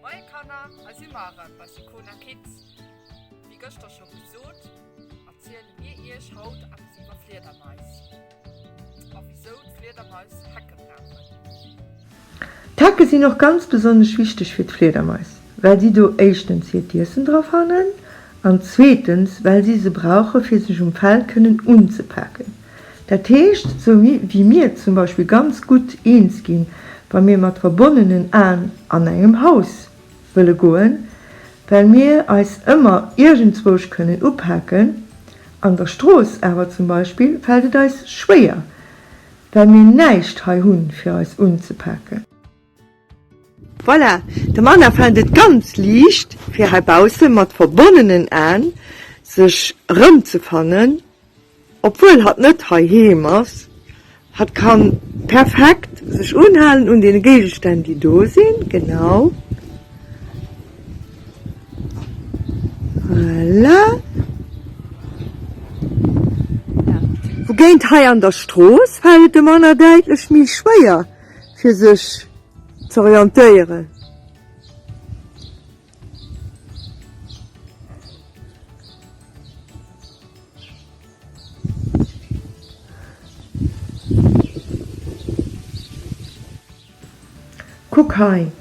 Moie Kanner, hei si mer erëm bei Sicona Kids. Wéi gëschter scho gesot, erziele mir iech haut eppes iwwer Fliedermais a wisou d'Fliedermais Hecke brauchen. D'Hecke sinn och ganz besonnesch wichteg fir d'Fliedermais, well si do éischtens hiert Iessen dra fannen an zweetens well si se brauche fir sech um Feld kënnen unzepaken. Dat heescht, sou wéi mir zum Beispill ganz gutt eens ginn, wa mir mat verbonnenen Aen an engem Haus wëlle goen, well mir eis ëmmer iergendzwousch kënnen upaken, an der Strooss awer zum Beispill fält et eis schwéier, well mir näischt hei hunn, fir eis unzepaken. Voilà, de Manna fennt et ganz liicht fir heibausse mat verbonnenen Aen sech erëmzefannen, obwuel hatt net heiheem ass. Hatt kann perfekt sech unhalen un den Géigestänn déi do sinn, genau. Voilà. Wougéint hei an der Strooss fält et dem Manna däitlech méi schwéier fir sech z'orientéieren. Kuck hei,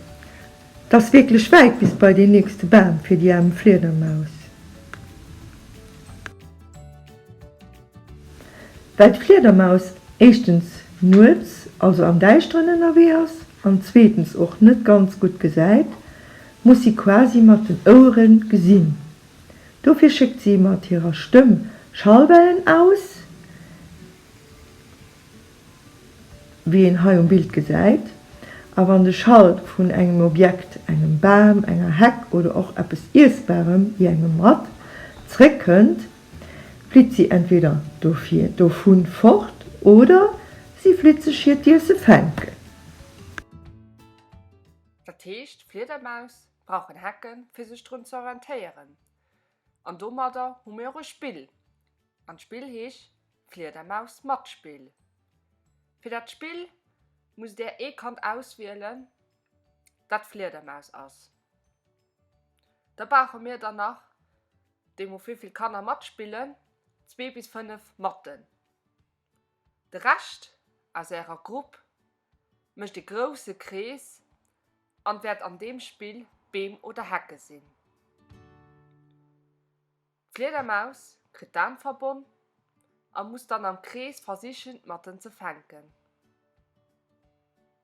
't ass wierklech wäit bis bei deen nächste Bam fir déi aarm Fliedermaus. Well d'Fliedermaus éischtens nuets, also am Däischteren ënnerwee ass an zweetens och net ganz gutt gesäit, muss si quasi mat den Ouere gesinn. Dofir schéckt si mat hirer Stëmm Schallwellen aus, wéi een hei um Bild gesäit, a wann de Schall vun engem Objekt, engem Bam, enger Heck oder och eppes Iessbarem, wéi engem Matt, zréckkënnt, flitt si entweder dofir dovu fort oder si flitt sech hiert Iesse fänken. Dat heescht, d'Fliedermaus brauchen Hecken, fir sech drun ze orientéieren. An domadder hu mir och e Spill. An d'Spill heesch Fliedermaus Matspill. Fir dat Spill musst där ee Kand auswielen, dat Fliedermaus ass. Da brauche mir dann nach, deemno wéivill Kanner matspillen, zwee bis 5 Matten. De Rescht aus ärer Grupp mécht e grousse Krees an wäert an deem Spill Beem oder Hecke sinn. D'Fliedermaus kritt d'Aan verbonn a muss dann am Krees versichen d'Matten ze fänken.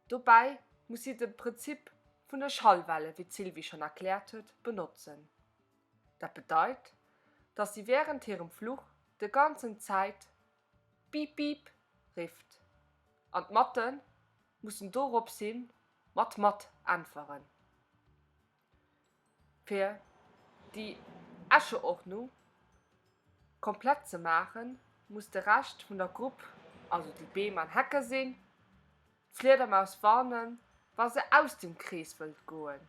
Dobäi muss si de Prinzip vun de Schallwelle, wéi d'Sylvie schonn erkläert huet, benotzen. Dat bedeit, dass si wärend hirem Fluch de ganzen Zäit Piip piip rifft an d'Matte mussen doropshi mat mat äntweren. Fir déi Echoordnung komplett ze maachen, muss de Rescht vun der Grupp, also déi Beem an Hecke sinn, d'Fliedermaus warnen, wa se aus dem Krees wëllt goen.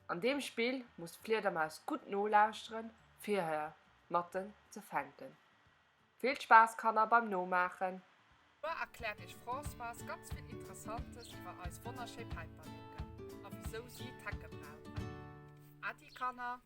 An deem Spill muss d'Fliedermaus gutt nolauschteren, fir hir Matten ze fänken. Vill Spaass Kanner beim Nomaachen! Muer erkläert iech Françoise ganz vill Interessantes iwwer eis wonnerschéi Päiperleken a wisou si d'Hecke brauchen. Äddi Kanner!